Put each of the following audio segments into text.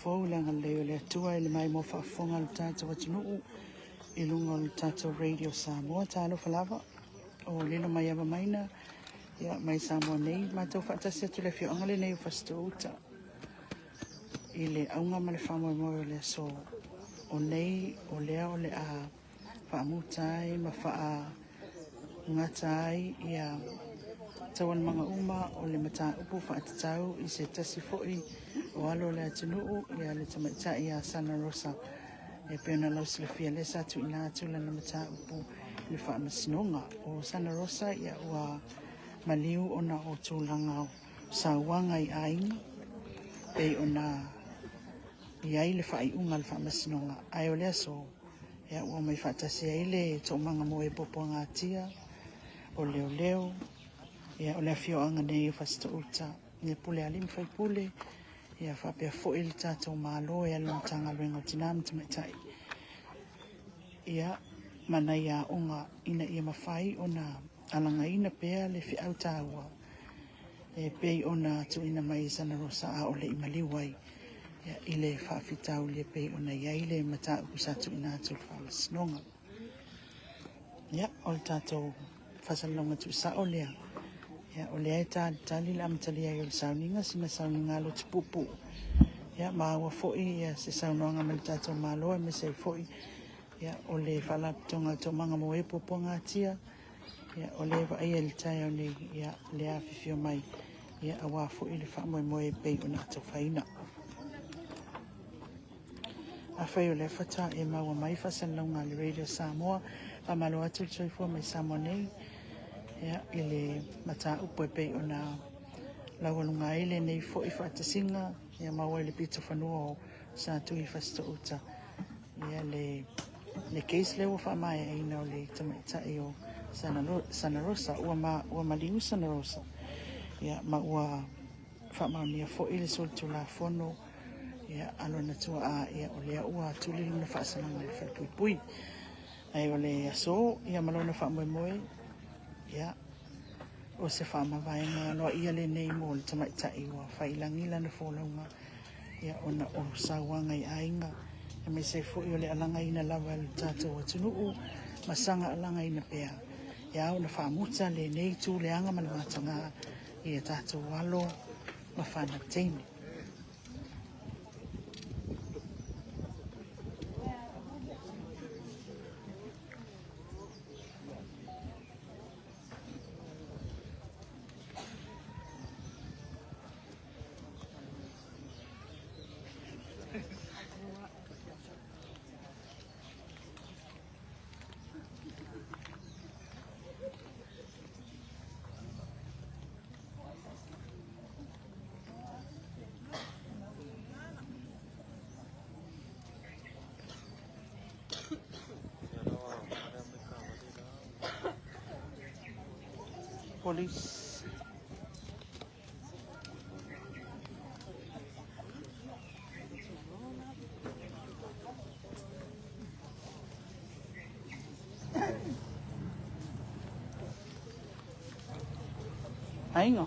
fou i le agalelei o le Atua i le maimoa faafofoga a le tatou atunuu i luga o le tatou Radio Samoa. Talofa lava o Lilo Maiava Maina ia, mai Samoa nei, matou faatasi atu i le afioaga lenei o Fasitoo-uta i le auga ma le faamoemoe o le aso o nei, o lea o le a faamuta ai ma faagata ai ia taualumaga uma o le mataupu faatatau i se tasi foi o alo o le atunuu, ia le tamaitai ia Sana Rosa. E pei ona lausilafia lea sa tuuina atu lana mataupu i le faamasinoga. O Sana Rosa ia ua maliu ona o tulaga o sauaga i aiga, pei ona i ai le faaiuga a le faamasinoga. Ae o le aso, ia, ua omai faatasi ai le toomaga mo e puapuagatia, o leoleo, ia, o le afioaga nei o Fasitoo-uta, ia pule a alii ma faipule, ia faapea foi le tatou Malo e ala i le Matagaluega o Tina ma Tamaitai, ia, ma nai aoga ina ia mafai ona alagaina pea le feau taua e pei ona tuuina mai e Sana Rosa a o le i maliu ai i le faafitauli e pei ona i ai le mataupu sa tuuina atu i le faamasinoga. Ia, o le tatou faasalalauga tuusao lea. Ia, o lea e talitali le amatalia ai o le sauniga, sina sauniga lotu puupuu. Ia, maua foi ia, se saunoaga mai le tatou Malo, aemaise ai foi ia, o le Faalapotopotoga a Toomaga mo e Puapuagatia. Ia, o lea e vaaia i le taeao nei, ia, le afifio mai, ia, aua foi le faamoemoe e pei ona atofaina. Afai o lea faatoa e maua mai faasalalauga a le Radio Samoa, faamalo atu le soifua mai Samoa nei, ia, i le mataupu e pei ona laualuga ai lenei foi faatasiga, ia maua i le pito fanua o Satui Fasitoo-uta, ia le case lea ua faamaeaina o le tamaitai o Sana Rosa, ua maliu Sana Rosa, ia, ma ua faamaonia foi le solitulafono ia, a lona tuaa, ia, o lea ua tuli lona faasalaga i le falepuipui. Ae o le aso, ia, ma lona faamoemoe, ia, o se faamavaega aloaia lenei mo le tamaitai ua faiilagi lana folauga, ia, ona o sauaga i aiga, aemaise ai foi o le alagaina lava e le tatou atunuu ma saga alagaina pea, ia ona faamuta lenei tu leaga ma le mataga i a tatou alo ma fanau teine. Police. Aiga.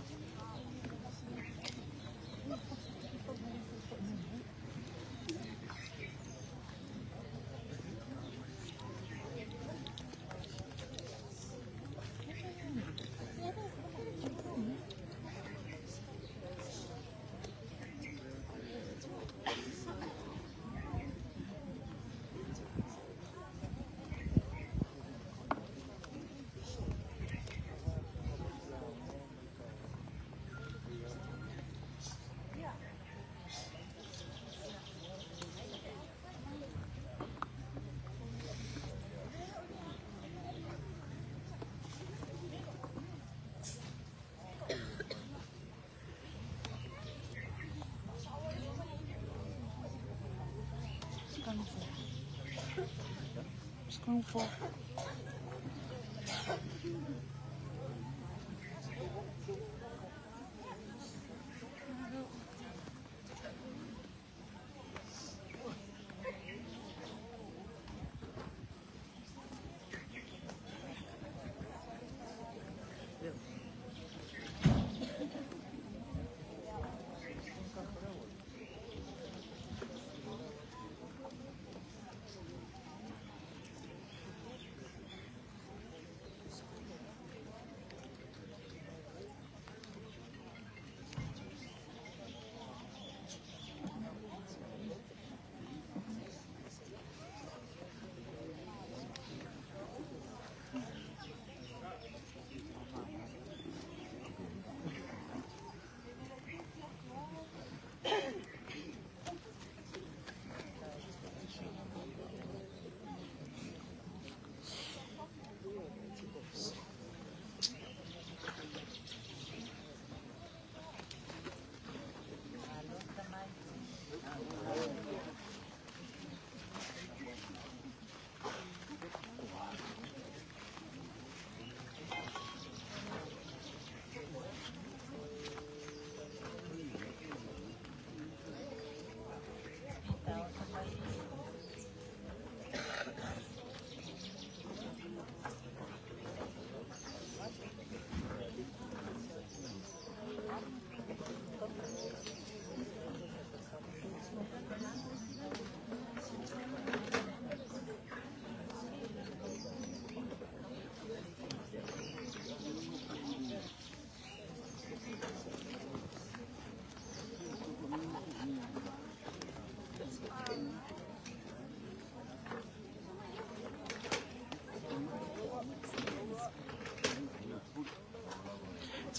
Screwful.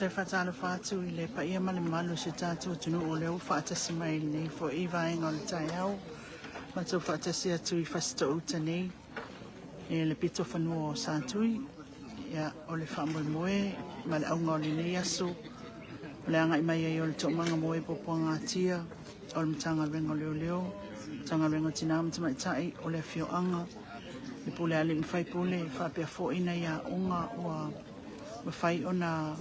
Toe faatalofa atu i le paia ma le mamalu o si o tatou atunuu o lea ua faatasi mai i lenei foi vaega o le taeao. Matou faatasi atu i Fasitoo-uta nei i le pito fanua o Satui. Ia, o le faamoemoe ma le auga o lenei aso, o le agai mai ai o le Toomaga mo e Puapuagatia, o le Matagaluega o Leoleo, Matagaluega o Tina ma Tamaitai, o le afioaga, le pule a alii ma faipule, faapea foi nai aoga ua mafai ona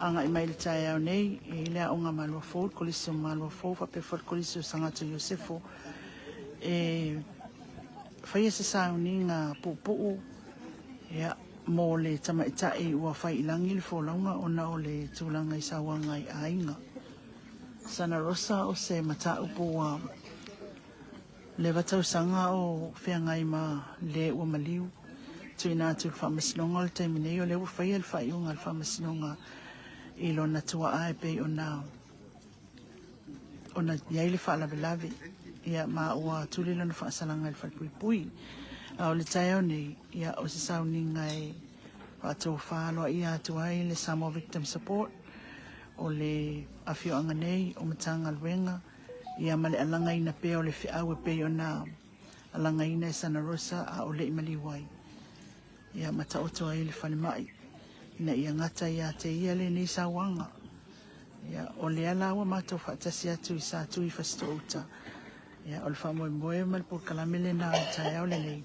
agai mai i le taeao nei i le aoga a Maluafou, le Kolisi o Maluafou faapea foi le Kolisi o Sagato Iosefo e faia se sauniga puupuu ia, mo le tamaitai ua fai i lagi le folauga ona o le tulaga i sauaga i aiga. Sana Rosa o se mataupu ua leva tausaga o feagai ma le ua maliu tuuina atu i le Faamasinoga o le taimi nei o lea ua faia le faaiuga a le Faamasinoga i lona tuaa e pei ona ona i ai le faalavelave ia ma ua tuli lona faasalaga i le falepuipui. A o le taeao nei, ia o se sauniga e faatofa aloaia atu ai le Samoa Victim Support o le afioaga nei o Matagaluega ia ma le alagaina pea o le feau e pei ona alagaina e Sana Rosa a o le i maliu ai ia ma taoto ai le falemai ina ia gata ia te ia lenei sauaga. Ia, o lea la ua matou faatasi atu i Satui Fasitoo-uta. Ia, o le faamoemoe ma le polokalame lena o le taeao lenei,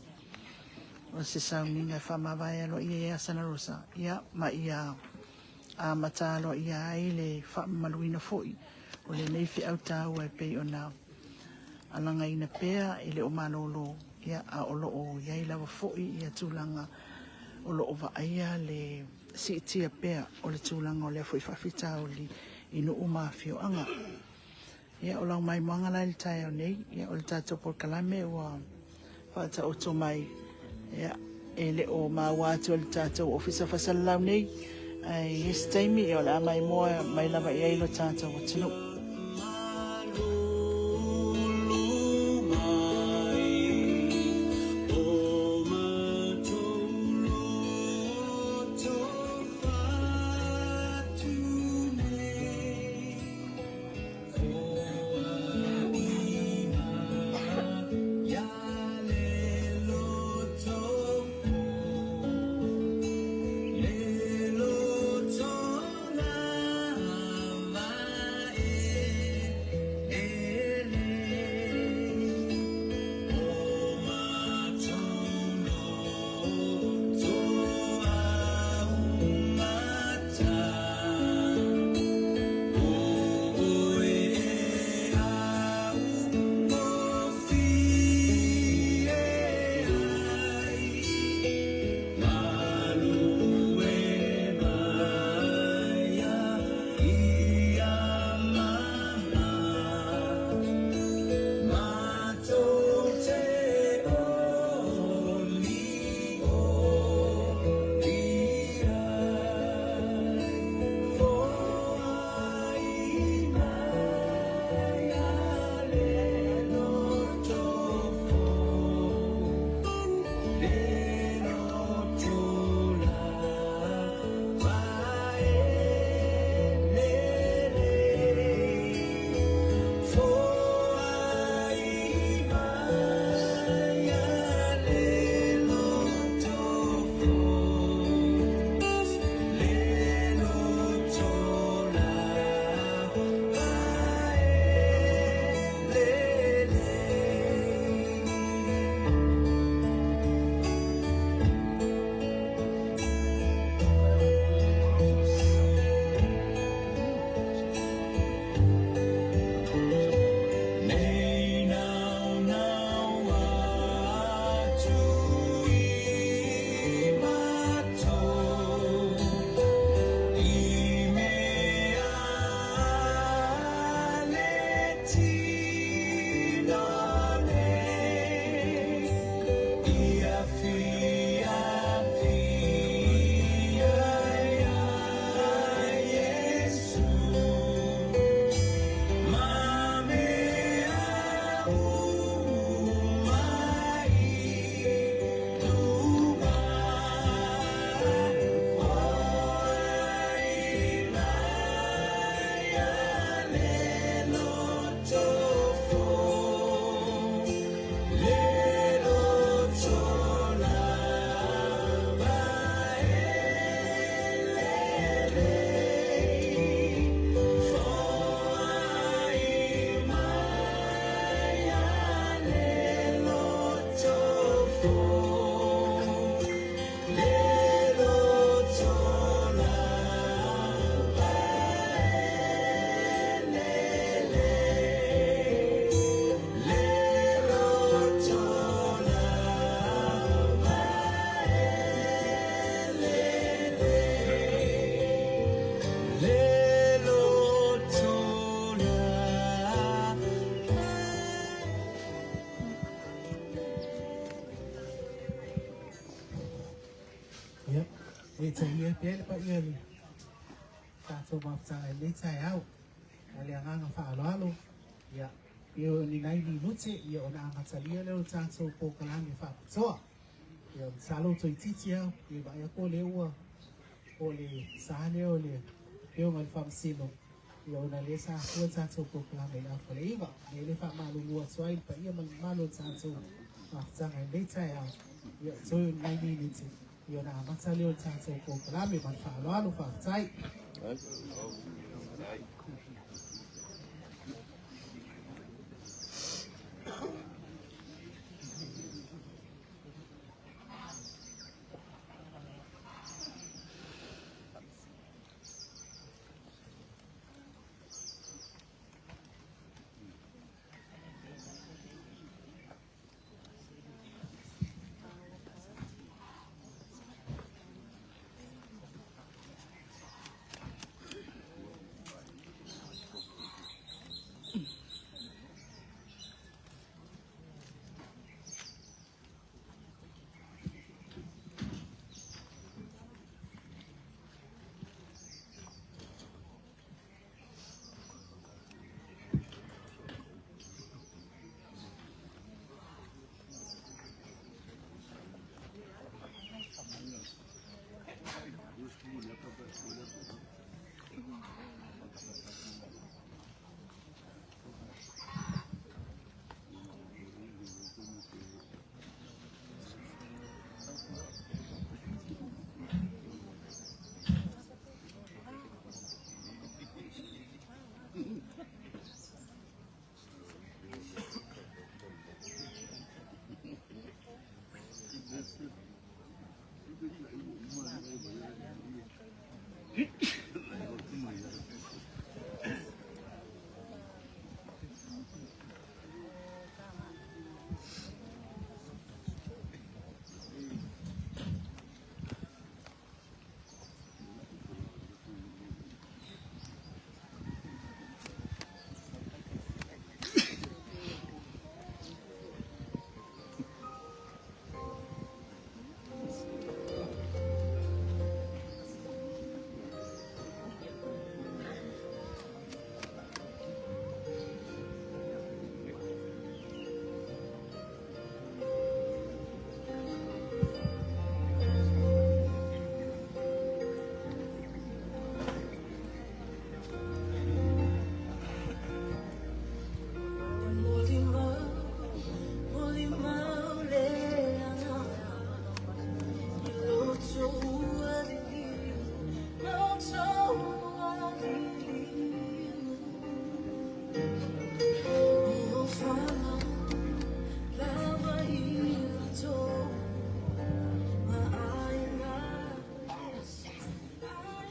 o se sauniga e faamavae aloaia ia Sana Rosa, ia, ma ia amata aloaia ai le faamamaluina foi o lenei feau taua e pei ona alagaina pea e le o malolo, ia, a o lo o i ai lava foi ia tulaga o lo o vaaia le siitia pea o le tulaga o lea foi faafitauli i nuu ma afioaga. Ia, o lau maimoaga la i le taeao nei, ia, o le tatou polokalame ua faataoto mai, ia, e le o maua atu e le tatou Ofisa Faasalalau nei, ae i isi taimi, ia, o le a maimoa mai lava i ai lo tatou atunuu. Eetaia pea le paia o le tatou mafutaga i lenei taeao. Ma le agaga faaaloalo, ia, pe o ni nai minute, ia ona amatalia lea o le tatou polokalame faapitoa. Ia, masalo toeitiiti lava, ia vaai atu o lea ua, o le sa lea o le Afioga i le Faamasino, ia ona o lea sa afua le tatou polokalame i le afa le 9. O le mea lea e faamalulu atu ai i le paia ma le mamalu o le tatou mafutaga i lenei taeao, ia, toe o ni nai minute, Ia ona amata lea o le tatou polokalame ma le faaaloalo, faafetai.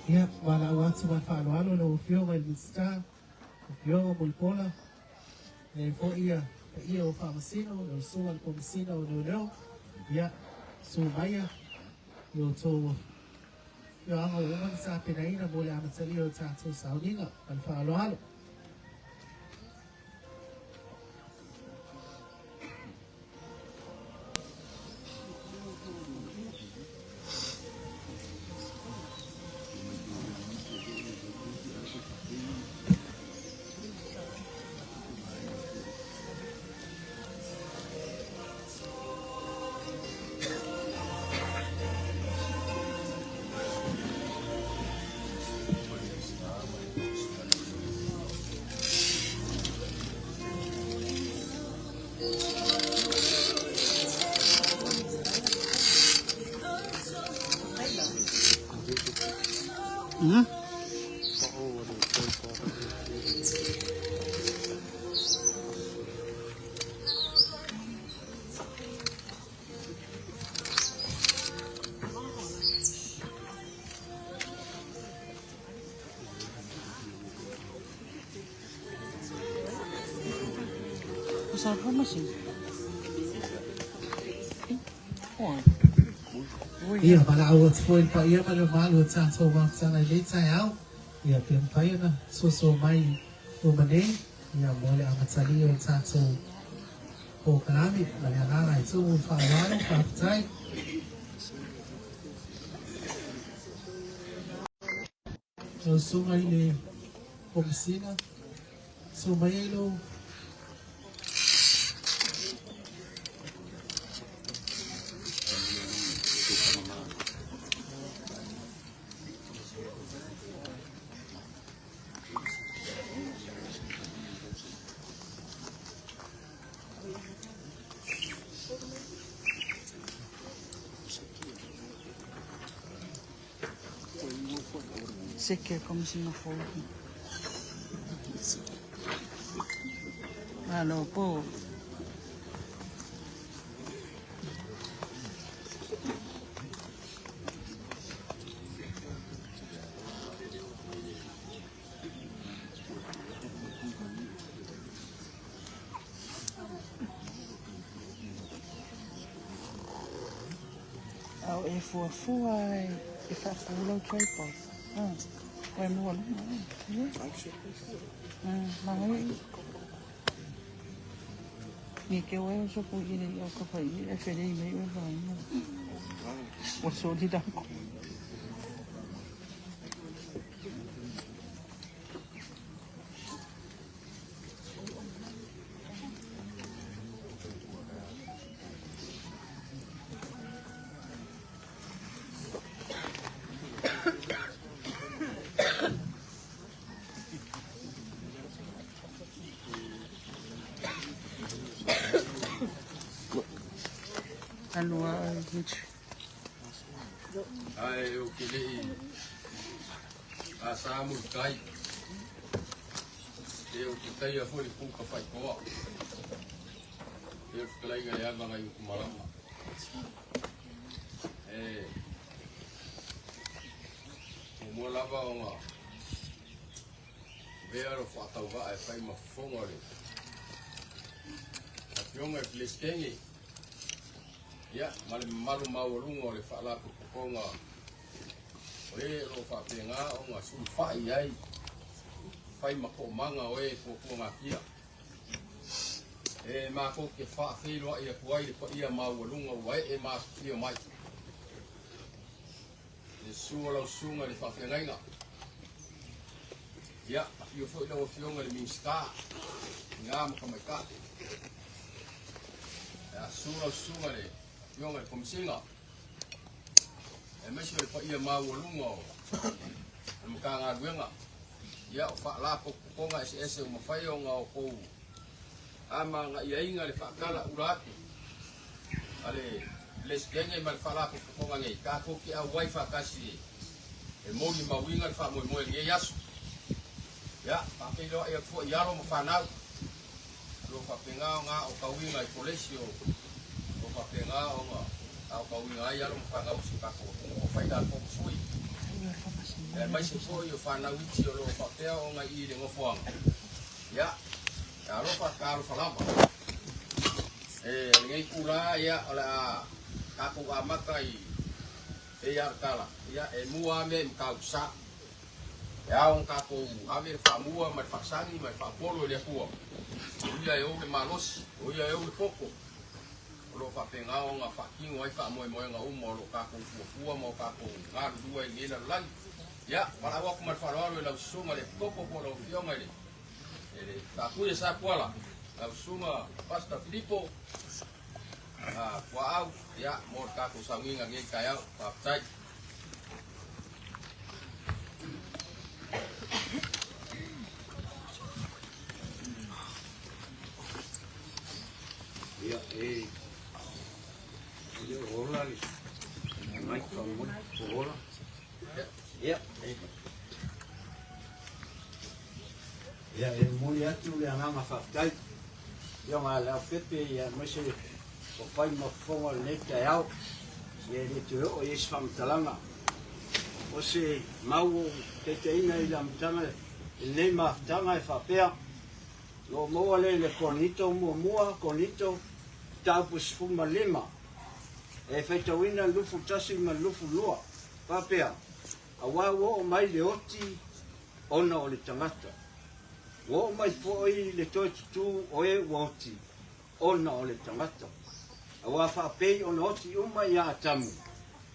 Ia, valaau atu ma le faaaloalo i lau Afioga i le Minisita, Afioga Mulipola, e foi ia paia o Faamasino, lau Susuga i le Komesina o Leoleo, ia, susu maia i outou afioaga ua uma ona tapenaina mo le amatalia o tatou sauniga. Ma le faaaloalo. Ia, valaau atu foi i le paia ma le mamalu o tatou mafutaga i lenei taeao. Ia, pe mafai ona soso mai uma nei, ia, mo le amatalia o le tatou polokalame. Ma le agaga e tumu i le faaaloalo, faafetai. Lau susuga i le Komesina, susu mai ai lou Seke Komesina fou. Malo po. A o e fuafua e faapau lau tripod. Ah, o e mua luma. Ah, manaia. Ni ke oe o sopo i le o ka fai e fele i mei o vainga. Ua soli lako. Alua which Ae ou te le i asa mulutai. E ou te taia foi le puka faitoa. E o le fetalaiga ia Magaiutumalama. E muamua lava ona avea lou faatauvaa e fai ma fofoga o le Afioga i le Peresetene, ia, ma le mamalu maualuga o le Faalapotopotoga o e o lo o faapena ona sulufai i ai, fai ma toomaga o e tuatuagatia. E matou te faafeiloai atu ai le paia maualuga ua ee ma afifio mai. Le susu o lau susuga i le faafeagaiga. Ia, afio foi lau Afioga i le Minisita, Tina ma Tamaitai. Ia, susu lau susuga i le Afioga i le Komesina, aemaise o le paia maualuga o le Matagaluega, ia, o faalapotopotoga eseese ua mafai ona outou amagaiaina le faatalaula atu a le Peresetene ma le Faalapotopotoga nei, tatou te auai faatasi e molimauina le faamoemoe i lenei aso. Ia, faafeiloai atu foi i alo ma fanau o lo o faapena ona aotauina i kolesi o lo o faapena ona aotauina ai alo ma fanau o si o tatou atunuu o fai latou ma sui, aemaise foi o fanau iti o lo o faapea ona i i le nofoaga. Ia, e alofa talofa lava. E, o lenei itulā, ia, o le a tatou amata i pei lava o le tala, ia, e mua lava mea i Matautu-sa. E ao ona tatou ave le faamua ma le faasagi ma le faapolo i le Atua, o Ia e ou le malosi, o Ia e ou le poto, o lo o faapena ona faatino ai faamoemoega uma o lo o tatou fuafua ma o tatou galulue ai i lenei lalolagi. Ia, valaau atu ma le faaaloalo i lau susuga i le Epikopo po o lau Afioga i le E le Tatuia Sapuala, lau susuga Pastor Filipo, Puaau, ia, mo le tatou sauniga i lenei taeao. Faafetai. Ia, e le o ola le mic faamolemole, o ola. Ia, e. Ia, e momoli atu le agaga faafetai i Afioga ia Leaupepe aemaise ua fai ma fofoga o lenei taeao. Ia e le toe oo i ai se faamatalaga. O se mau ua ou taitaiina i le amataga i lenei mafutaga e faapea, o lo o maua lea i le Korinito muamua, Korinito mataupu 15, e faitauina le 21 ma le 22, faapea, Aua ua oo mai le oti ona o le tagata. Ua oo mai foi le toe tutū o e ua oti ona o le tagata. Aua faapei ona oti uma iā Atamu,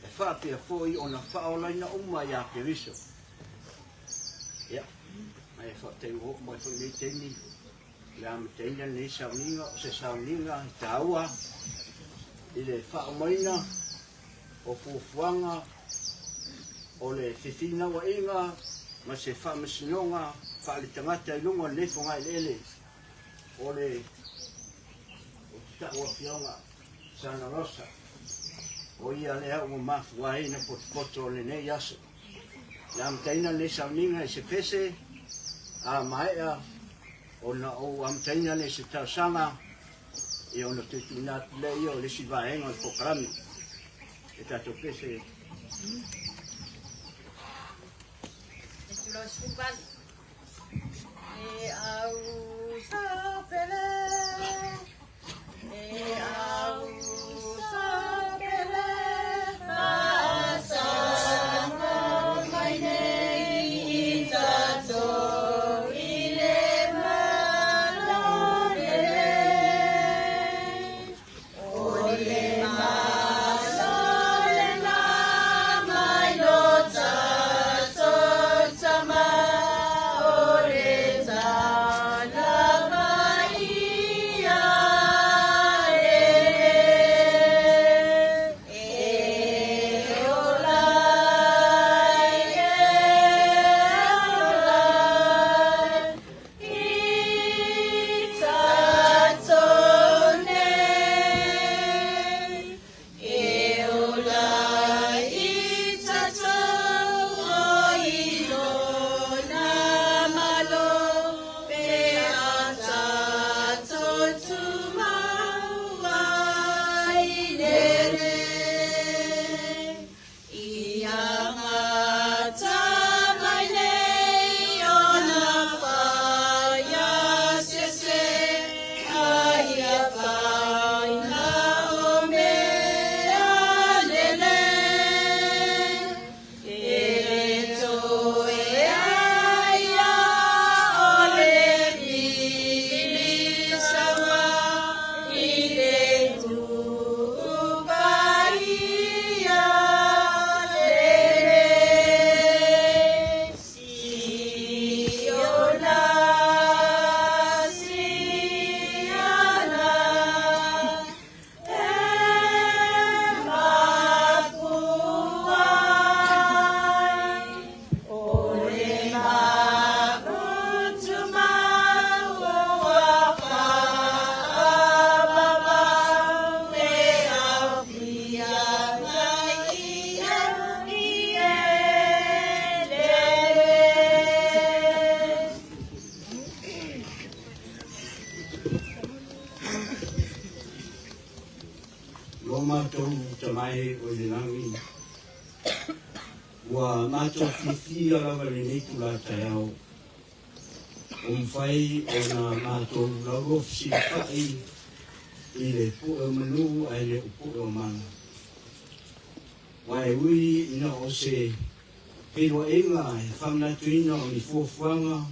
e faapea foi ona faaolaina uma iā Keriso. Ia, ae faafetai ua oo mai foi lenei taimi i le amataina lenei sauniga, o se sauniga e taua i le faaomaina o fuafuaga o le fefinauaiga ma se faamasinoga faaletagata i luga o lenei fogaeleele o le o te tau afioga Sana Rosa, o ia lea ua mafua ai na potopoto o lenei aso. Le amataina lenei sauniga i se pese, a maea ona ou amataina lea i se talosaga, ia ona toe tuuina atu lea ia o le isi vaega o le polokalame. E tatou pese. E tula 18. E au sa pele, e au sa pele, faasaga mai nei i tatou i le Malo lelei. O le Malo lena mai lo tatou Tama, o le Tala Paia lelei. E ola ai, e ola ai, i tatou nei. E ola i tatou o i lona Malo pe a tatou tumau ai lelei. Ia gata mai nei ona faia sese, a ia fai na o mea lelei. E le toe aia o le pilisaua i le nuu paia lelei. Siona, Siona, e makua ai. O le maputumau ua faapavavau e aofia mai ia i elele. Lo matou Tama e o i le lagi, ua matou fiafia lava i lenei itula taeao, ua mafai ona matou laulofi silafai i le pue o manu ae le o pue o mala. Aua e ui ina o se feiloaiga e faamanatuina o ni fuafuaga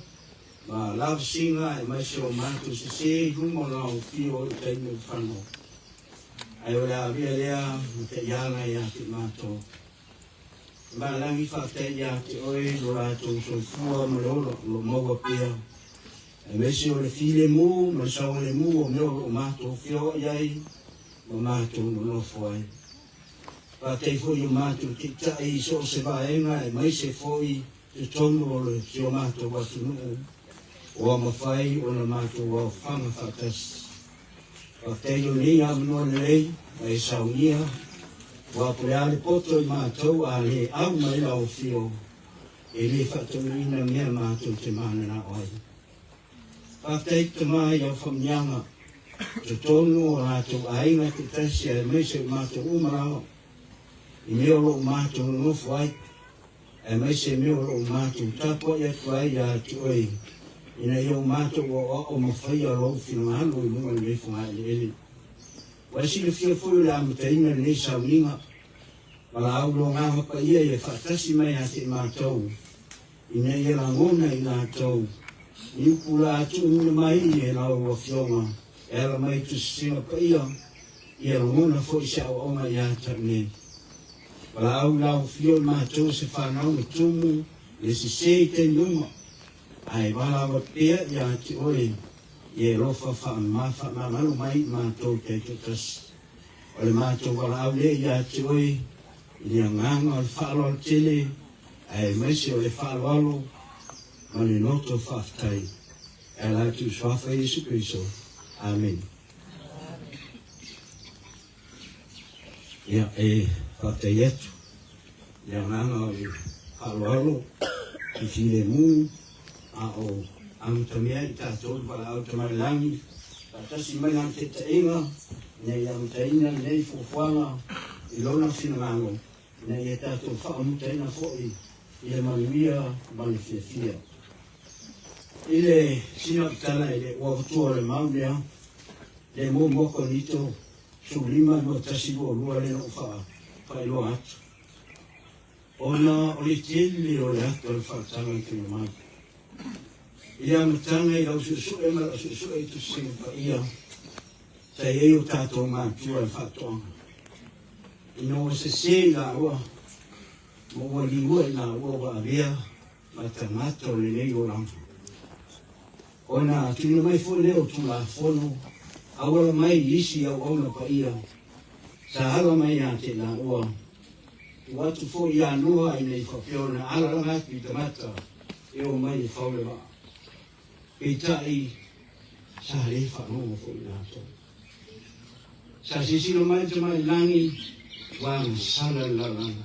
ma lavasiga aemaise o matou sese i luma o lau afio i taimi o fano, ae o le a avea lea ma taiala ia te matou. E malagi faafetai ia te oe lo latou soifua ma le ola o lo o maua pea, aemaise o le filemu ma le saogalemu o mea o lo o matou feoai ai ma matou nonofo ai. Faafetai foi i o matou taitai i so o se vaega aemaise foi totonu o le si o matou atunuu ua mafai ona matou aofaga faatasi. Faafetai i lenei avanoa lelei ma e saunia, ua po le a le poto i matou a le au mai lau afio, e le faataunuuina mea matou te mananao ai. Faafetai Tama i au famuniaga, totonu o latou aiga taitasi aemaise o matou uma lava, i mea o lo o matou nonofo ai, aemaise mea o lo o matou tapuai atu ai ia te oe, ina ia o matou aoao ma faia lou finagalo i luga o lenei fogaeleele. Ua e silafia foi o le amataina lenei sauniga, ma la aulogaga paia ia faatasi mai ia te i matou, ina ia lagona i latou ni upu la tuuina mai e lau Afioga e ala mai i tusisega paia, ia lagona foi se aoaoga ia te au nei. Valaau i lau Afio i matou se fanau e tumu le sese i taimi uma. Ae valaau atu pea ia te oe i e alofa faamama faamagalo mai i matou taitoatasi. O le matou valaau lea ia te oe i le agaga o le faaaloalo tele aemaise o le faaaloalo ma le loto faafetai e ala atu i le Suafa Iesu Keriso. Amene. Ia, e faafetai atu i le agaga o le faaaloalo i filemu a o amatamea i tatou le valaau Tamailangi faatasi mai lana taitaiga ina ia amataina lenei fuafuaga i lona finagalo ina ia tatou faaomutaina foi i le manuia ma le fiafia. I le sina tala i le ua avatua o le mau lea, le muamua Korinito 15, 21, 22 lea na ou faailoa atu. Ona o le tele o le ata o le faautaga na tuuina mai. I le amataga i lau suesue ma lau suesue i Tusiga Paia, sa i ai o tatou matua i le faatoaga. Ina ua sese i laua, ma ua liua i laua ua avea ma tagata o lenei olaga. Ona tuuina mai foi lea o Tulafono auala mai i isi auauna paia sa ala mai ia te laua, tuu atu foi ia Noa ina i faapea ona alalaga atu i tagata e omai e fao le vaa. Peitai, sa le faalogo foi i latou. Sa silasila mai le Tamailagi, ua agasala le lalolagi.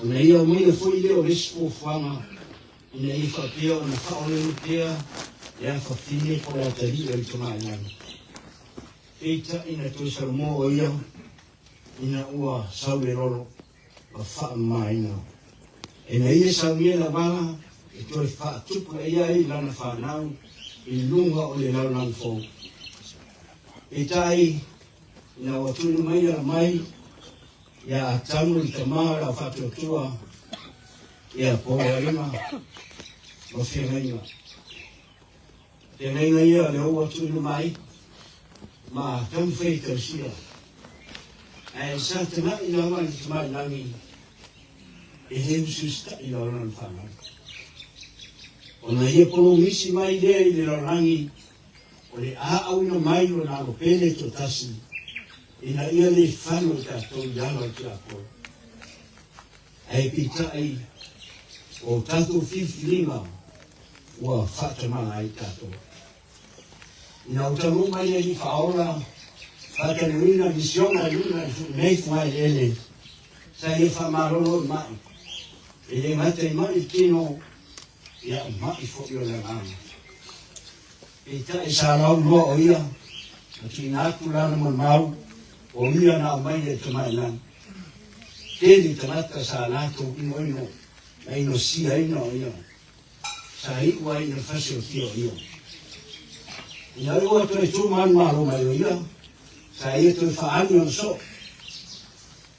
Ona ia aumaia foi lea o le isi fuafuaga ina ia faapea ona faaolelo pea le afafine po o le atalii o le tamaitai. Peitai na toe salamo o ia ina ua sau le lolo ma faamamaina. Ina ia saunia le auala e toe faatupu ai ai lana fanau i luga o le lalolagi fou. Peitai ina ua tuuina mai ala mai Ia Atamu le tama o lau faatuatua, ia poloaiga ma feagaiga. Feagaiga ia o lea ua tuuina mai ma taumafai e tausia. Ae sa tagai lava i le tamailagi e le usiusita'i lava lana fanau. Ona ia pologisi mai lea i le lalolagi o le aauina mai o na alo pele toatasi ina ia le fano i tatou i ala o le tiapolo. Ae peitai o tatou filifiliga ua faatamala ai tatou. Ina ua taunuu mai le Alii Faaola, faatanuina misiona i luga i nei fugaeleele, sa ia faamalolo i mai. E le gata i mai le tino, ia ma'i foi o le agaga. Peitai sa lauloa o ia, ma tuuina atu lana molimau, o ia na aumai le tamailagi. Tele tagata sa latou inoino ma inosiaina o ia, sa iu ai i le fasiotia o ia. Ina ua toe tu manumalo mai o ia, sa ia toe faaagi ona soo,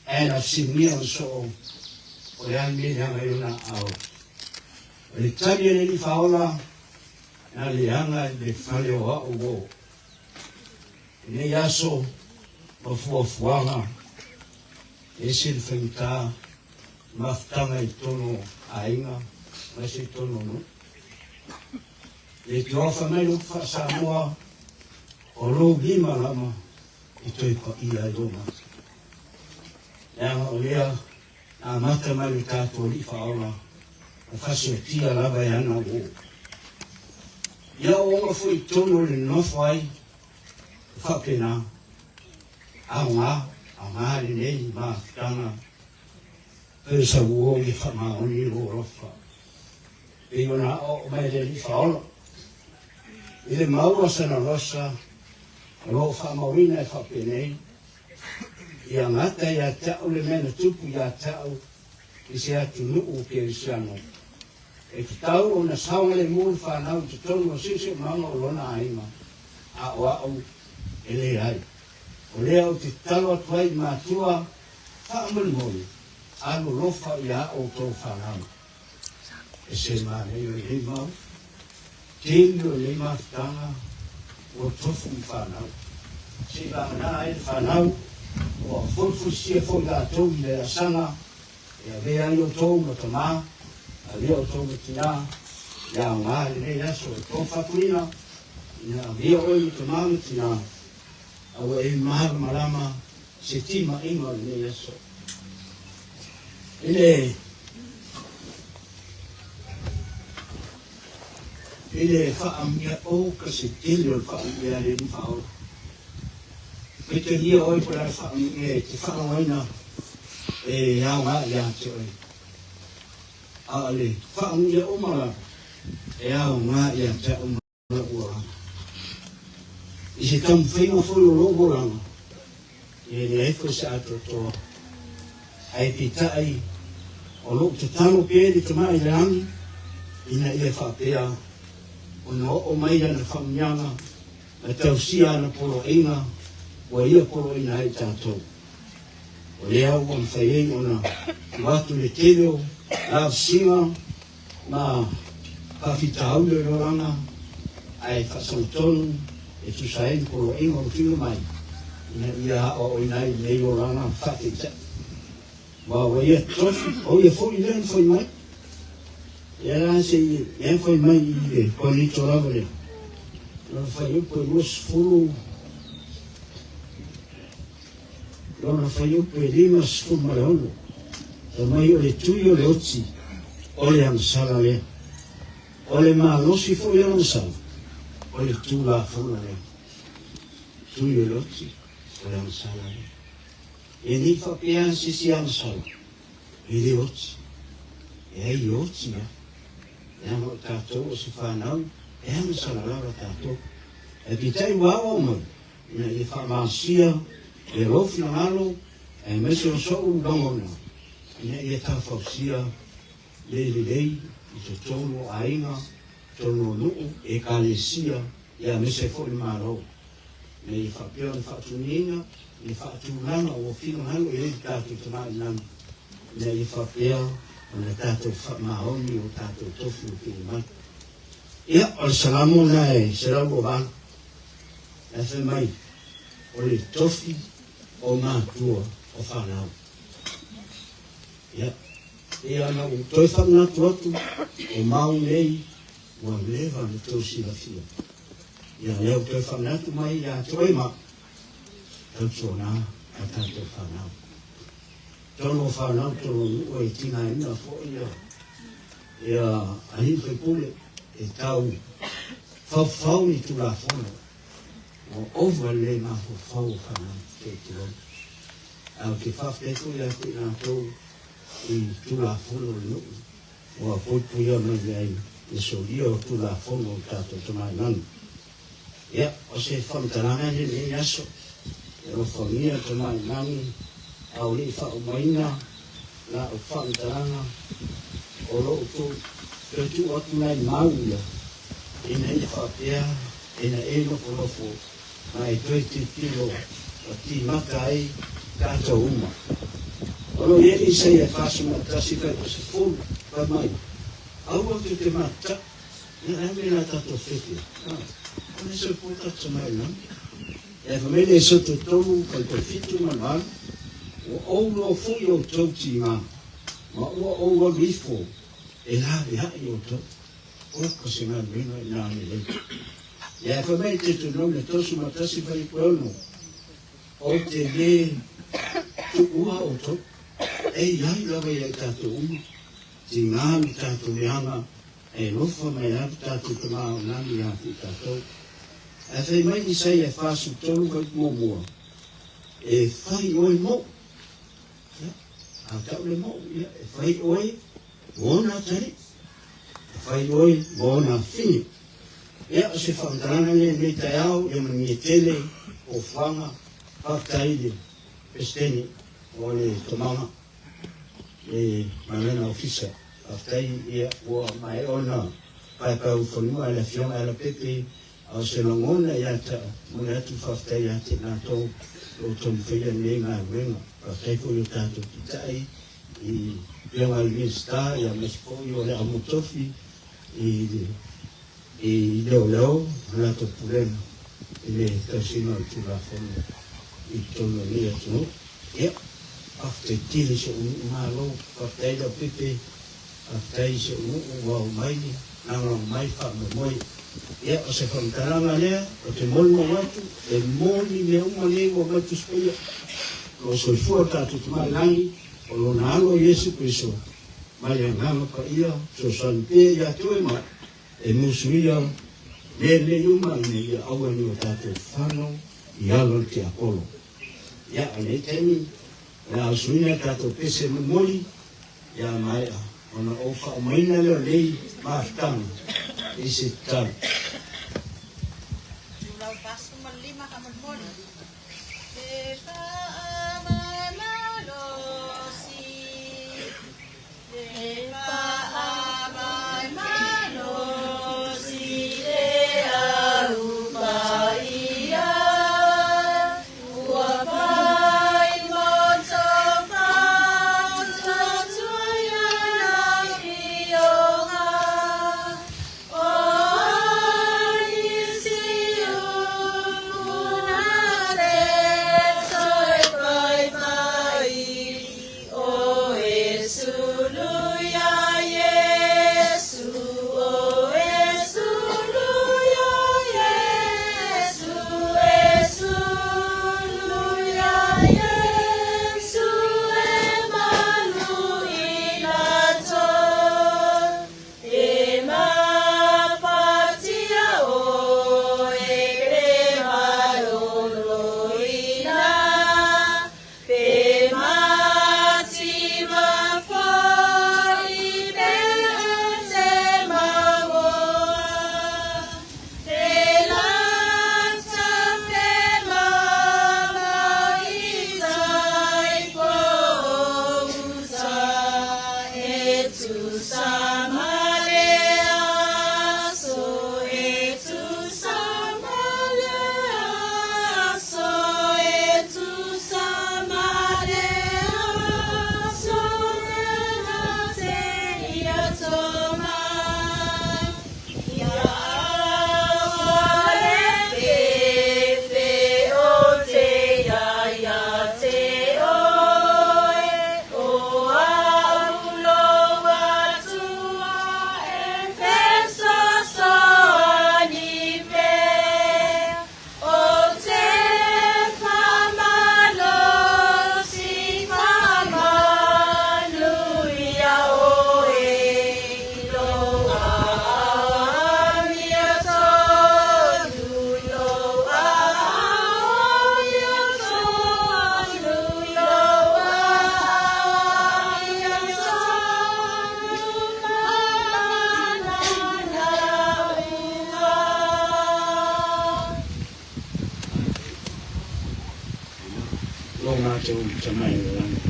ae na fesiligia ona soo, o le a le mea leaga i lona aao. O le tali a le Alii Faaola, na leaga i le fale o a'u uo. I nei aso ma fuafuaga, e ese le faigata mafutaga i totonu o aiga aemaise i totonu o nuu. Le toafa mai le upu faa-Samoa, o lou lima lava e toe paia ai lou mata. Leaga o lea na amata mai le tatou Alii Faaola na fasiotia lava e ana uo. Ia ooga foi i totonu o le nonofo ai, e faapena, aoga, aoga lenei mafutaga, fai o sau uo ia faamaoni lou alofa. Pei ona aoao mai le Alii Faaola, i le maua sana losa o lo o faamauina e faapenei, Ia gata ia te au le mea na tupu ia te au i se atunuu kerisiano. E tatau ona saogalemu le fanau i totonu o siosiomaga o lona aiga, a o au e leai. O lea ou te tatalo atu ai i matua, faamolemole, alolofa i a outou fanau. E se manaia o lenei mau, tele o lenei mafutaga ua tofu i fanau. Se i vagana ai le fanau, ua fulifulitia foi latou i le asaga e avea ai outou ma tama, avea outou ma tina. Ia aoga lenei aso e Tofafuina, ina avea oe ma tamā ma tinā, a ua e malamalama se timaiga o lenei aso. I le I le faaamuia o ka se tele o le faaamuia a le Alii Faaola. Faitalia oe po o le a le faaamuia e te faaaogaina e aoga ia te oe. A o le faaamuia uma lava e aoga ia te au ma lou olaga. I se taumafaiga foi o lou olaga, e leai foi se atoatoa. Ae peitai, o lou tatalo pea i le Tama i le Lagi, ina ia faapea ona oo mai Lana faamanuiaga ma tausia ana poloaiga ua Ia poloaina ai i tatou. O lea ua mafai ai ona tuu atu le tele o lavasiga ma faafitauli o le olaga, ae faasagatonu e tusa ai ma poloaiga o lo tuuina mai ina ia aoaoina ai lenei olaga faataitai. Ma ua ia tofi, o ia foi lea na fai mai. Ia la se i lea fai mai i le Korinito lava lea. Lona fuaiupu e 20, lona fuaiupu e 56, fai mai o le tui o le oti o le agasala lea. O le malosi foi o le agasala, o le Tulafono lea. Tui o le oti o le agasala lea. E le faapea se isi agasala e le oti. E ai oti lava. Leaga o tatou o se fanau e agasala lava tatou. Ae peitai ua aoao mai ina ia faamalosia le lou finagalo aemaise o sou lagona ina ia taufausia le lelei i totonu o aiga, totonu o nuu, ekalesia, ia aemaise foi le Malo. Ina ia faapea ona faatuniina le faatulaga ua finagalo i ai le tatou Tamailagi, ina ia faapea ona tatou faamaoni o tatou tofi ua tuuina mai. Ia, o le Salamo lena e 128, la e fai mai, o le tofi o matua o fanau. Ia, ia na ou toe faamanatu atu, o mau nei ua leva ona outou silafia. Ia, lea ua toe faamanatu mai ia te oe ma tautuana a tatou fanau. Tonu o fanau, tonu o nuu e tigaina foi ia, ia alii faipule e tau faufau ni tulafono. Ua ova le le mafaufau o fanau te tulou. Ae ou te faafetai foi ia te i latou i Tulafono o le nuu ua puipuia mai ai le solia o Tulafono o le tatou Tamailagi. Ia, o se faamatalaga lea i lenei aso. E alofagia le Tamailagi a o le i faaumaina la'u faamatalaga o lo o toe tuu atu nai mau ia ina ia faapea ina e nofonofo ma e toe tilotilo ma timata ai tatou uma. O lo o i ai Isaia 41 fuaiupu 10, fai mai, Aua tou te mata'i, ia le a mea la tatou fefe, a, o le soifua tatou mai lagi. Ia fai mai le Esoto 3 fuaiupu 7 ma le 8, Ua ou loa foi outou tiga, ma ua ou alu ifo e laveai outou. Oka se galuega i nā lelei. Ia e fai mai te Deuteronomio 31 fuaiupu 6, Ou te lē tuua outou, e i ai lava ia i tatou uma, tigā lo tatou leaga, e alofa mai ai lo tatou Tama o lagi ia te i tatou. Ae fai mai Isaia 43 fuaiupu muamua, E fai oe mou. Ia, a tau le mou, ia, e fai oe mo ona atalii. E fai oe mo ona afine. Ia, o se faamatalaga lea i lenei taeao, ia manuia tele fuafuaga. Faafetai i le Peresetene o le Tomaga, le ma lana ofisa. Faafetai, ia, ua maea ona paepae fanua e le Afioga ia Leaupepe, a o se lagona ia te au, momoli atu le faafetai ia te i latou o lo o taumafai lenei galuega. Faafetai foi i o tatou taitai i Afioga i le Minisita, ia aemaise foi o le Amotofi i i leoleo ma latou pulega i le tausiga o le Tulafono i totonu o lenei atunuu. Ia, faafetai tele i si ou nuu malo, faafetai Leaupepe, faafetai i si ou nuu ua omai. lagolago mai faamoemoe. Ia, o se faamatalaga lea ou te molimau atu, e moni mea uma nei ua aumai Tusi Paia. O lo o soifua lo tatou Tamai Lagi, o Lona Alo Iesu Keriso, mai le Agaga Paia, fesoasoani pea ia te oe ma e musuia mea nei uma ina ia aua ne i o tatou fanau i ala o le tiapolo. Ia, o lenei taimi, o le a usuina le tatou pese momoli, ia maea ona ou faaumaina lea o lenei mafutaga i se tatalo. Itulau 45 faamolemole. E faavae malosi, e faavae malosi le au paia, ua pai mo to fatuatuia na pioga. E mafatia oe le maloloina, Pe matima foi pe te magoa, Pe lata pe mama i tai pouta, E tusa ma le aso, e tusa ma le aso, e tusa ma le aso, Mena te ia toma, ia aua le fefe o te ia ia te oe. O a'u lou Atua e fesoasoani pea, Ou te faamalosi faamanuia oe i lou aao amiotonu, i lou aao amiotonu, i lou Lo matou tamai o le lagi.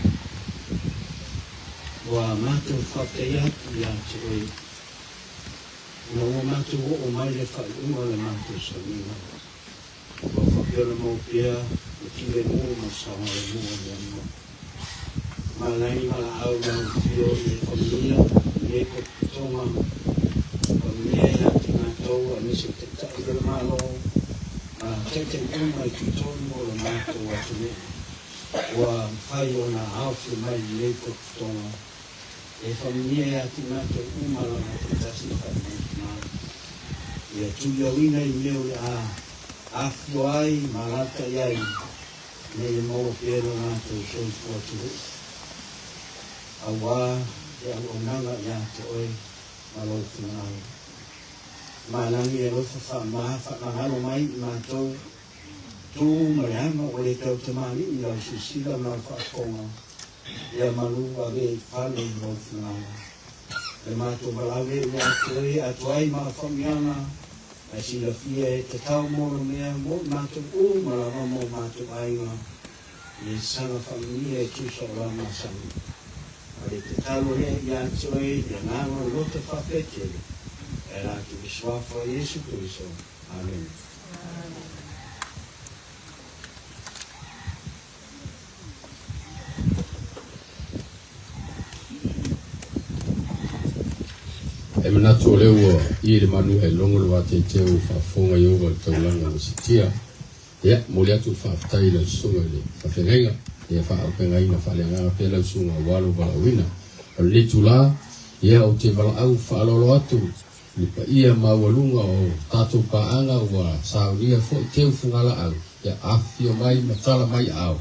Ua matou faafetai atu ia te oe, ina ua matou oo mai le faaiuga o le matou sauniga. Ua faapea ona mau pea le filemu ma le saogalemu o mea uma. Malai valaau le aofia i le famuia i lenei potopotoga, famuia ia te matou aemaise o Taitai o le Malo ma Taitai uma i totonu o le matou atunuu ua mafai ona aofia mai i lenei potopotoga e famuia ia te matou uma lava taitasi faamautumau. Ia tuliauina i mea o le a afifio ai ma alaalatai ai ina ia maua pea lo latou soifua atunuu, auā le auaunaga ia te oe ma lou finagalo. Malagi e alofa faamaha faamagalo mai i matou, tu ma le aga ua le tau tamalii i lau silasila ma lau faafofoga, ia malu ave i fale i lou finagalo. Le matou valaau lea ia te oe atoa ai ma au faamiaga, Ae silafia e tatau mo le mea mo i matou uma lava mo matou aiga i e saga faamanuia e tusa o la masani. A le tatalo lea ia te oe i le agaga o le loto faafetele, e ala atu i le Suafa o Iesu Keriso. Amene. E manatu o lea ua i le manu e logo le vateatea ua faafofoga Ieova i le taulaga ua sitia. Ia, momoli atu le faafetai i lau susuga i le faafeagaiga, ia faaaupegaina faaleagaga pea lau susuga aua lou valaauina. O lenei itula, ia ou te valaau faaaloalo atu. Le paia maualuga o tatou paaga ua saunia foi teu fugalaau, ia afifio mai ma tala mai aao,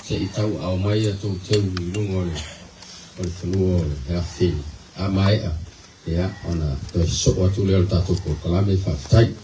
se i tauaao mai a tou teu i luga o le o le fanua o le afafine. A maea, ia, ona toe sosoo atu lea o le tatou polokalame. Faafetai.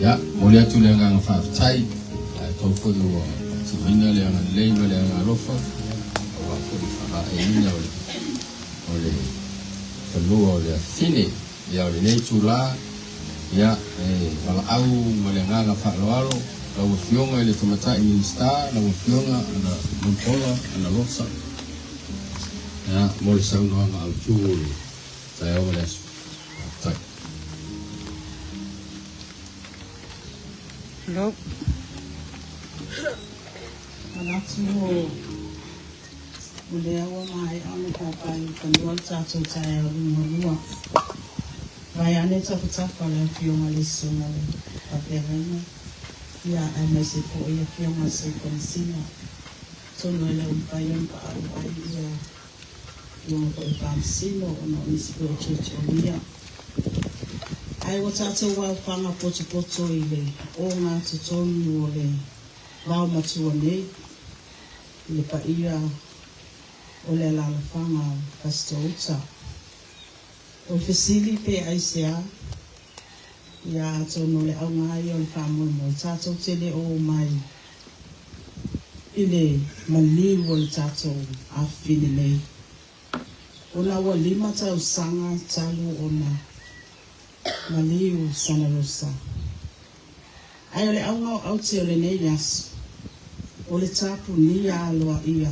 Ia, momoli atu le agaga faafetai ia outou foi ua faatinoina le agalelei ma le agaga alofa aua foi le faavaeina o le, o le fanua o le afafine. Ia, o lenei itula, ia, e valaau ma le agaga faaaloalo lau Afioga i le Tamaitai Minisita, lau Afioga Ana Mulipola Analosa, ia, mo le saunoaga autu o le taeao ma le aso. Faafetai. Hello. Manatu o o lea ua maea ona paepae i fanua le tatou taeao liugalua. Vaeane tafatafa o le Afioga i le Susuga i le Faafeagaiga, ia aemaise foi Afioga i Sui Komesina. Atonu e le o mafai ona paau ai ia Afioga foi i Faamasino ona o nisi foi o tuatuagia. Ae ua tatou aofaga potopoto i le ogatotonu o le vaomatua nei i le paia o le alaalafaga o Fasitoo-uta. O le fesili pe aisea? Ia atonu o le auga lava ia o le faamoemoe tatou te le o omai i le maliu o le tatou afafine nei ona ua lima tausaga talu ona maliu Sana Rosa. Ae o le auga o aute o lenei aso, o le tapunia aloaia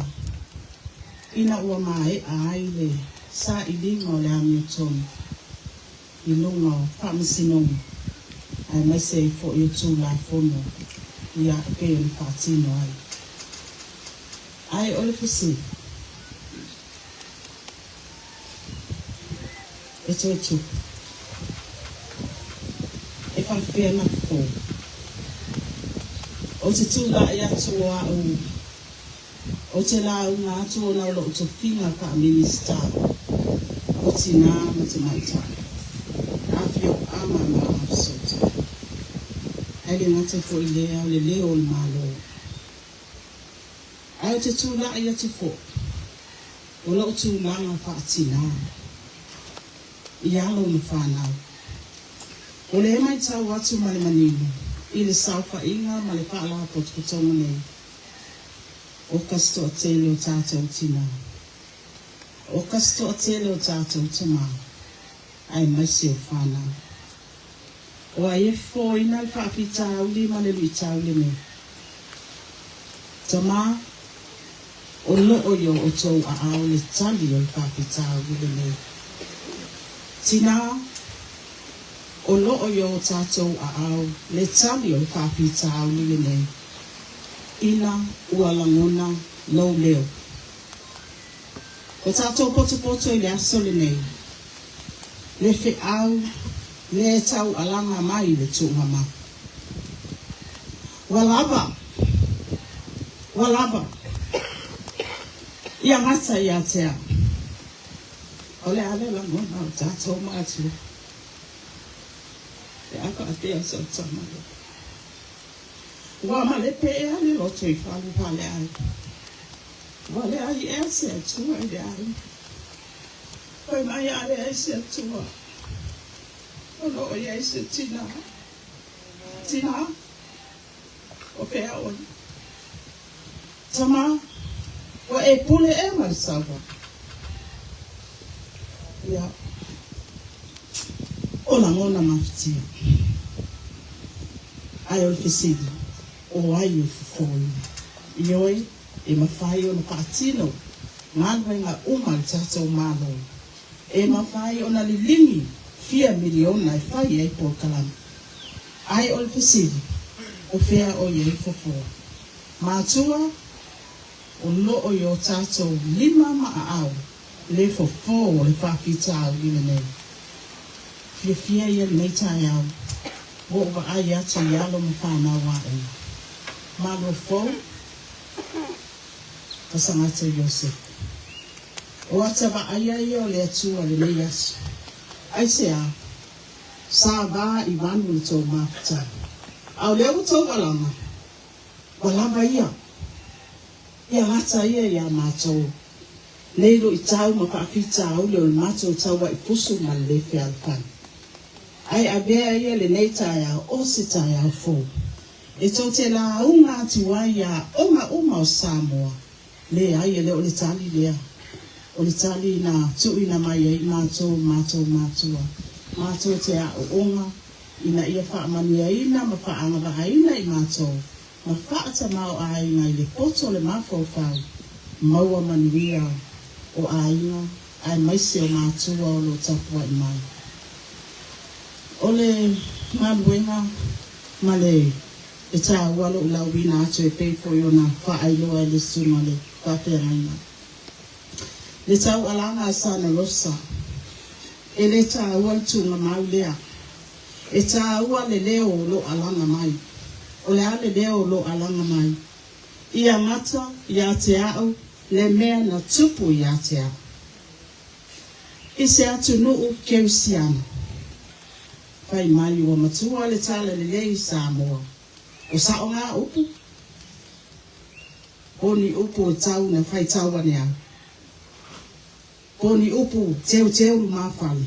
ina ua maea ai le sailiga o le amiotonu i luga o faamasinoga aemaise ai foi o Tulafono ia e pei ona faatino ai. Ae o le fesili, E toe tupu. E faapefea na fofo? Ou te tula'i atu o a'u, ou te lauga atu ona o lo'u tofiga faa-Minisita o Tinā ma Tamaitai, Afioaga ma Agafesootai. Ae le gata foi i lea o le leo o le Malo. Ae ou te tula'i atu foi o lo'u tulaga faa-tinā i alo ma fanau. O lea e matau atu ma le manino i le saofaiga ma le faalapotopotoga nei, o kasi toatele o tatou tinā, o kasi toatele o tatou tamā, aemaise o fanau. O ai e fofoina le faafitauli ma le luitau lenei? Tamā. O loo i o outou aao le tali o le faafitauli lenei. Tinā, o loo i o tatou aao le tali o le faafitauli lenei, ina ua lagona lou leo. Ua tatou potopoto i le aso lenei, le feau le taualaga mai le tuugamau. Ua lava! Ua lava! Ia gata ia te au. O le a le lagona o tatou matua pe a faapea sau tama lea. Ua malepe ea le loto i falu faleai. Ua leai ea se Atua i le aiga. Fai mai a leai se Atua, o lo o i ai se tinā. Tinā, o fea oe? Tama, ua e pule ea ma le saua? Ia, o lagona mafatia. Ae o le fesili, o ai e fofoina? Ioe, e mafai ona faatino galuega uma a le tatou Malo. E mafai ona liligi fia miliona e fai ai polokalame. Ae o le fesili, o fea o i ai fofoa? Matua, o loo i o tatou lima ma aao le fofo o le faafitauli lenei. Fiafia ia lenei taeao ua ou vaai atu i alo ma fanau aʻe. Malua fou ka sagata Iosefe. O ata vaaia ia o le Atua lenei aso. Aisea? Sa va i vanu le tou mafuta. A o lea ua tou alaga, ua lava ia. Ia gata ia iā matou nei luitau ma faafitauli o le matou tauaipusu ma le le fealofani. Ae avea ia lenei taeao o se taeao fou e tou te lauga atu ai iā aoga uma o Samoa. Leai, e le o le tali lea. O le tali na tuuina mai ai matou, matou matua, matou te aooga ina ia faamanuiaina ma faaagavaaina i matou ma faatamaoaiga i le poto o le mafaufau, maua manuia o aiga aemaise o matua o lo o tapuai mai. O le galuega ma le e taua lou lauina atu e pei foi ona faailoa e le susuga le faafeagaiga. Le taualaga a Sana Rosa, e le taua le tuugamau lea. E taua le leo o lo alaga mai. O le a le leo o lo alaga mai? Ia gata ia te au le mea na tupu ia te au. I se atunuu kerisiano. Fai mai ua matua le tala lelei i Samoa. O sao ngā upu? Po ni upu e tau na faitau ane au? Po ni upu teuteu lumafale?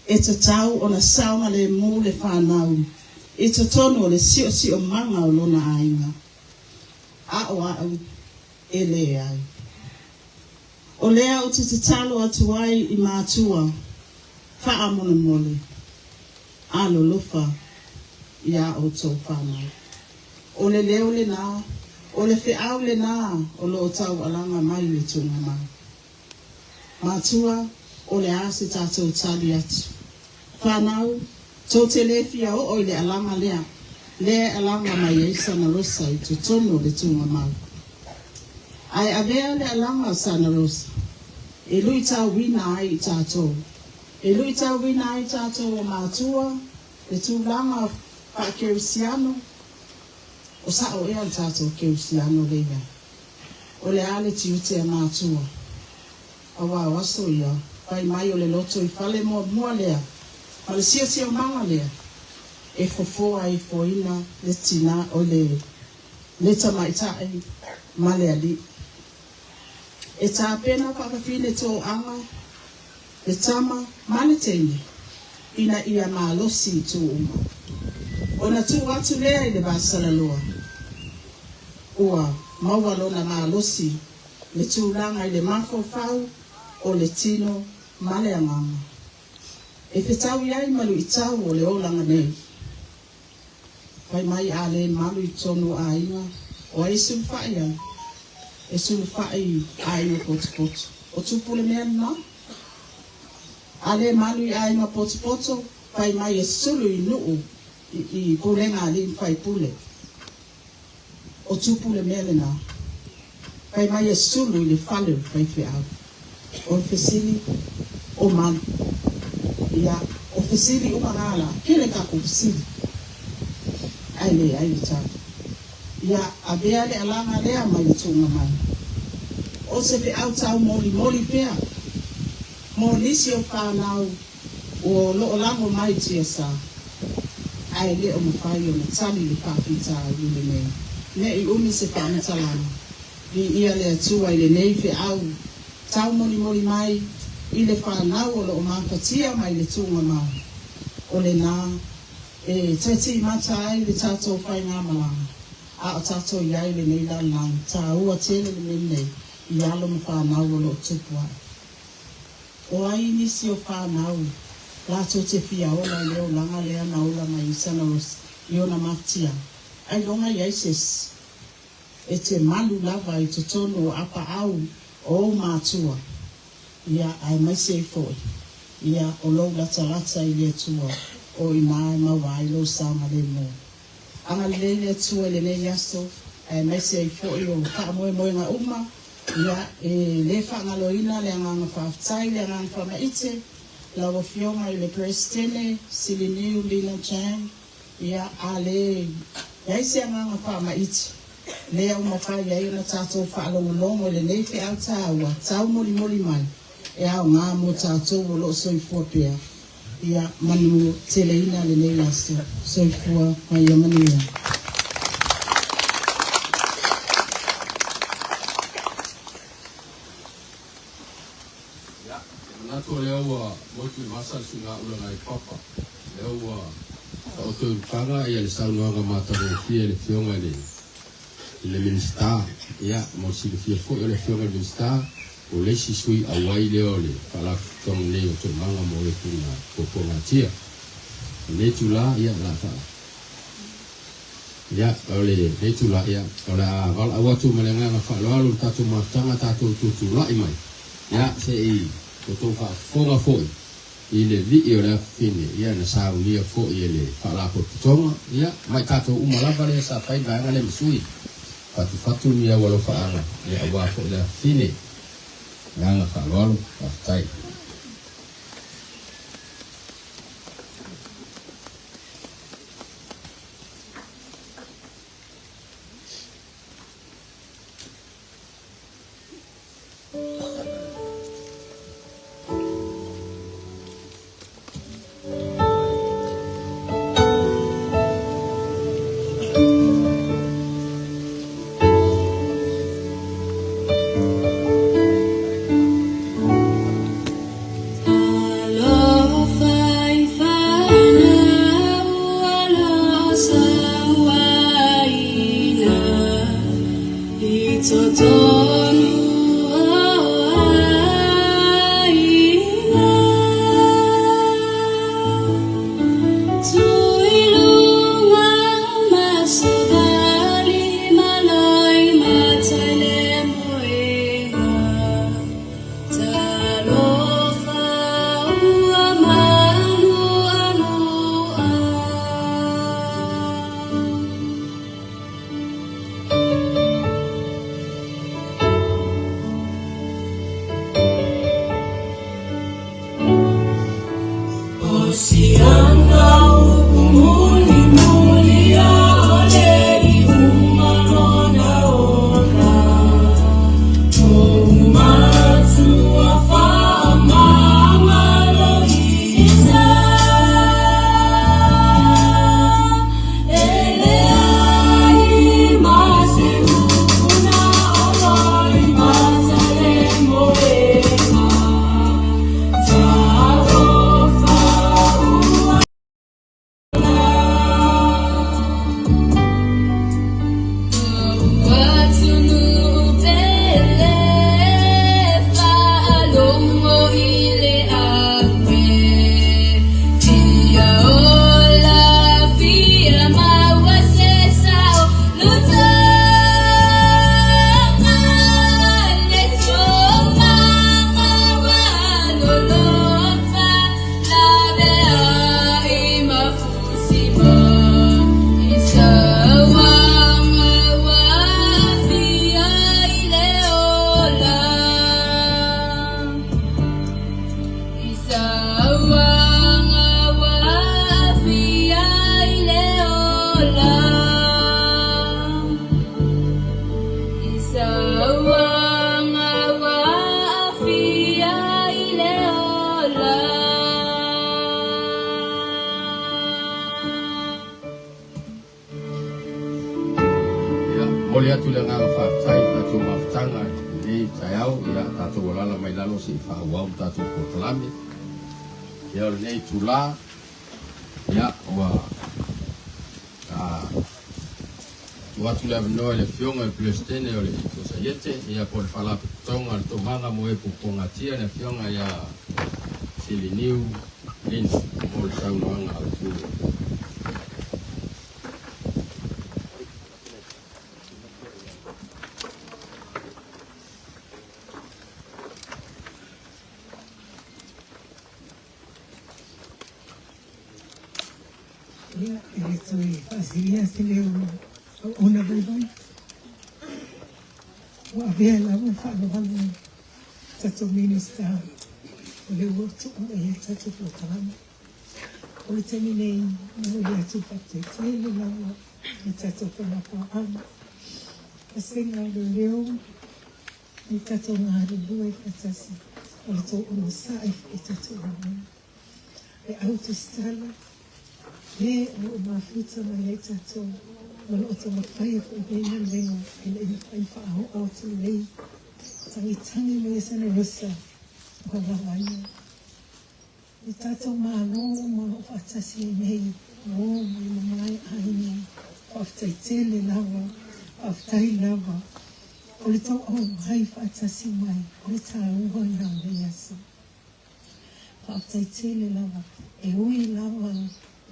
E tatau ona saogalemu le fanau i totonu o le siosiomaga o lona aiga. A o a'u, e leai. O lea ou te tatalo atu ai i matua faamolemole alolofa iā outou fanau. O le leo lenā, o le feau lenā o lo o taualaga mai le tuugamau. Matua, o le a se tatou tali atu? Fanau, tou te le fia oo i le alaga lea, lea e alaga mai ai Sana Rosa i totonu o le tuugamau. Ae avea le alaga o Sana Rosa e luitauina ai i tatou, e luitauina ai tatou o matua, le tulaga faakerisiano, o sao ea le tatou kerisiano le i ai. O le a le tiute a matua? Aua o aso ia, fai mai o le loto i fale muamua lea ma le siosiomaga lea e fofoa ai foina le tina o le le tamaitai ma le alii. E tapena faafafine toaga le tama ma le teine ina ia malosi i itu uma. Ona tuu atu lea i le vasalaloa, ua maua lona malosi le tulaga i le mafaufau o le tino ma le agaga. E fetaui ai ma luitau o le olaga nei. Fai mai a le malu i totonu o aiga, o ai e sulufai ai? E sulufai i aiga potopoto. O tupu le mea lena? A le malu i aiga potopoto, fai mai e sulu i nuu i pulega a alii ma faipule. O tupu le mea lena? Fai mai e sulu i le fale o le faifeau. O le fesili, o malu. Ia, o fesili uma na la, tele tatou fesili, ae leai le tali. Ia, avea le alaga lea mai le tuuga mai. O se feau taumolimoli pea mo nisi o fanau o loo lago mai tiasa, ae le o mafai ona tali le faafitauli lenei. Ne i umi se faamatalaga, viia le Atua i lenei feau taumolimoli mai i le fanau o loo mafatia mai le tuuga mai. O lena e toe timata ai le tatou faigamalaga, a o tatou i ai i lenei lalolagi taua tele le mea lenei i alo ma fanau o loo tupu ae. O ai nisi o fanau latou te fia ola i le olaga lea na ola mai ai Sana Rose i ona mafatiaga? Ailoga i ai se isi e te malu lava i totonu o apaau o ou matua, ia, aemaise ai foi, ia, o lou latalata i le Atua, o i ina e maua ai lou saogalemu. Agalelei le Atua i lenei aso, aemaise ai foi o faamoemoega uma, ia, e le faagaloina le agaga faafetai, le agaga faamaite, lau Afioga i le Peresetene Siliniu Lina Chan, ia, a le i ai se agaga faamaite, lea ua mafai ai ona tatou faalogologo i lenei feau taua taumolimoli mai e aoga mo tatou o loo soifua pea. Ia manu teleina lenei aso. Soifua ma ia manuia. Ia, e manatu o lea ua motu i vasa le suiga ulaga i papa. Lea ua taoto i lupaga ia le saunoaga matagofie i le Afioga i le Minisita. Ia, mo le silafia foi o le Afioga i le Minisita, o le isi sui auai lea o le Faalapotopotoga nei o Toomaga mo e na puapuagatia. O lenei itulā, ia, la faa ia, o lenei itulā, ia, o le a valaau atu ma le agaga faaaloalo le tatou mafutaga tatou tutulai mai, ia, se i outou faafofoga foi i le lii o le afafine, ia, na saunia foi e le Faalapotopotoga, ia, mai tatou uma lava lea sa fai vaega lea ma sui fatufatu ni au alofaaga, ia, aua foi le afafine. Agaga faaaloalo, faafetai. Alofa i fanau o sauaina i totonu o aiga. Tuiluga masavali malai matai le moega. Talofa ua manu anua. Momoli atu le agaga faafetai i le tatou mafutaga i lenei taeao, ia tatou alaala mai lalo se i faaauau le tatou polokalame. Ia o lenei itula, ia ua tuu atu le avanoa i le Afioga i le Peresetene o le Sosaiete, ia po o le Faalapotopotoga o le Toomaga mo e Puapuagatia, le Afioga ia Siliniu Lynch mo le saunoaga autu. Ia, e le toe faasilia se leo o ona vaivai. Ua avea lava le faaaloalo i tatou Minista o lea ua tuu mai ai le tatou polokalame. O le taimi nei, momoli atu le faafetai tele lava i tatou faiga Vasega o Leoleo i tatou galulue faatasi o le tou onosai i tatou galuega. Le au tusitala, le o lo o mafuta mai ai tatou ma lo o taumafaia foi nei galuega ina ia mafai ona faaoo atu lelei tagitagi mai e Santa Rosa ua lava ia. Le tatou Malo uma o lo o faatasi ai nei, o ma le mamae aiga, faafetai tele lava, faafetai lava. O le tou auai faatasi mai, o le taua lena o lenei aso. Faafetai tele lava, e ui lava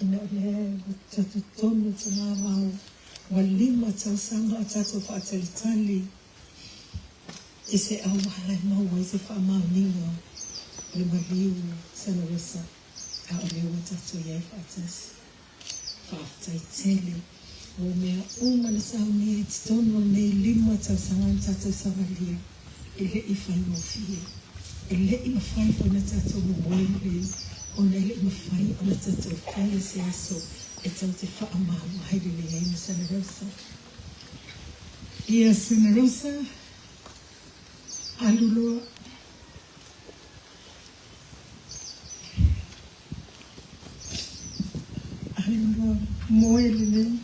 ina o lea ua totonu togavao, ua 5 tausaga o tatou faatalitali i se auala e maua ai se faamaoniga o le maliu Santa Rosa, a o lea ua tatou i ai faatasi. Faafetai tele mo mea uma na saunia i totonu o lenei 5 tausaga na tatou savalia, e le i faigofie. E le i mafai foi ona tatou momoe lelei ona e le i mafai ona tatou faia se aso e tatou te faamavae lelei ai ma Santa Rosa. Ia Santa Rosa, alu loa. Alu loa, moe lelei.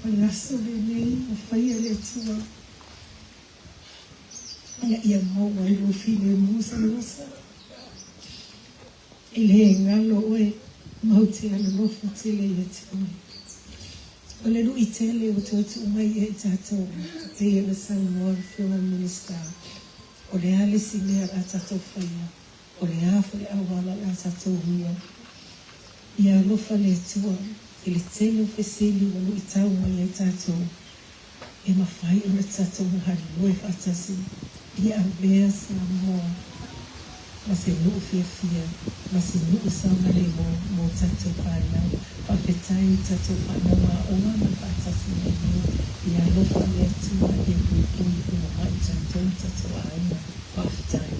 O le aso lenei ua faia e le Atua ina ia maua ai lou filemu Santa Rosa. E le galo oe, matou te alolofa tele ia te oe. O le lui tele ua toe tuu mai ia i tatou, e pei ona saunoa le Afioga i le Minisita, o le a le isi mea o le a tatou faia, o le a foi le auala o le a tatou uia. Ia alofa le Atua i le tele o fesili ua luitau mai ai tatou, e mafai ona tatou galulue faatasi ia avea Samoa ma se nuu fiafia, ma se nuu saogalemu mo tatou fanau. Faafetai i tatou fanau aoga ma le faatasi mai nei. Ia alofa le Atua ia puipui uma mai tatou ma tatou aiga. Faafetai.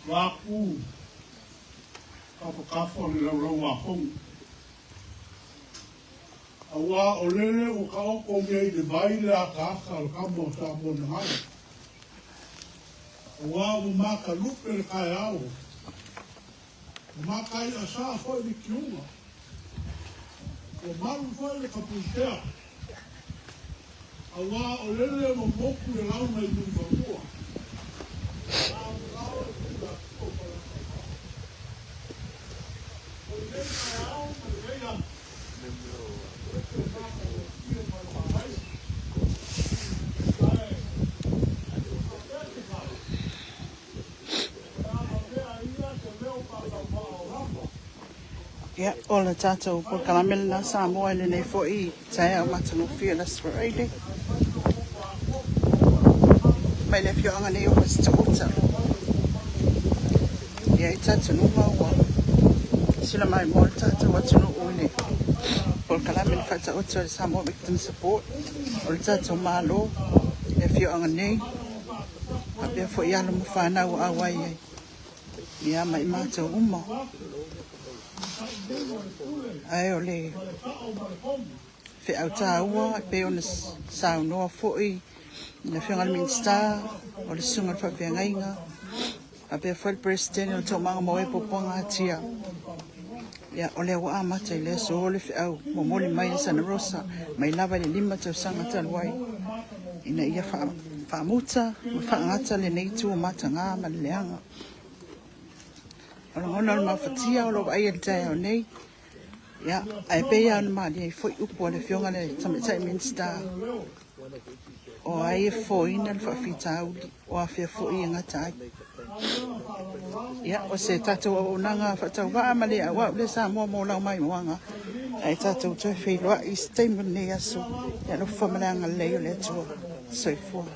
Vaku kafakafa o le laulau a Fono. Auā o lele ua taoto nei i le vai le akaaka o le kama o Samoa na galo. Auā ua matalupe le taeao, ua mataiʻasā foi le tiuga, ua malu foi le tapuitea. Auā o lele ua motu le launa i Mulifanua, a o le tuuatua o Falesataumau. O lenei taeao ma lenei aso, Ia, o le tatou polokalame lena Samoa i lenei foi taeao matagofie o le Aso Faraile mai le afioaga nei o Fasitoouta. Ia, i talitonuga ua sila maimoa le tatou atunuu i le polokalame na faataoto e le Samoa Victim Support o le tatou Malo. le afioaga nei, faapea foi alo ma fanau ua auai ai, ia ma i matou uma. Ae o le feau taua e pei ona saunoa foi le Afioga i le Minisita, o le Susuga i le Faafeagaiga, faapea foi le Peresetene o le Toomaga Mau e Puapuaga Atia. Ia, o lea ua amata i le aso le feau momoli mai e Sana Rosa, mai lava i le 5 tausaga talu ai, ina ia faamuta ma faagata lenei itu o mataga ma le leaga. O lagona o le mafatia o lo o vaaia i le taeao nei, ia, ae pei lava ona malie ai foi upu a le Afioga i le Tamaitai Minisita, o ai e fofoina le faafitauli, o afea foi e gata ai. Ia, o se tatou auaunaga faatauvaa ma le auau lea Samoa mo lau maimoaga, ae tatou toe feiloai i se taimi o lenei aso. Ia alofa ma le agalelei o le Atua. Soifua.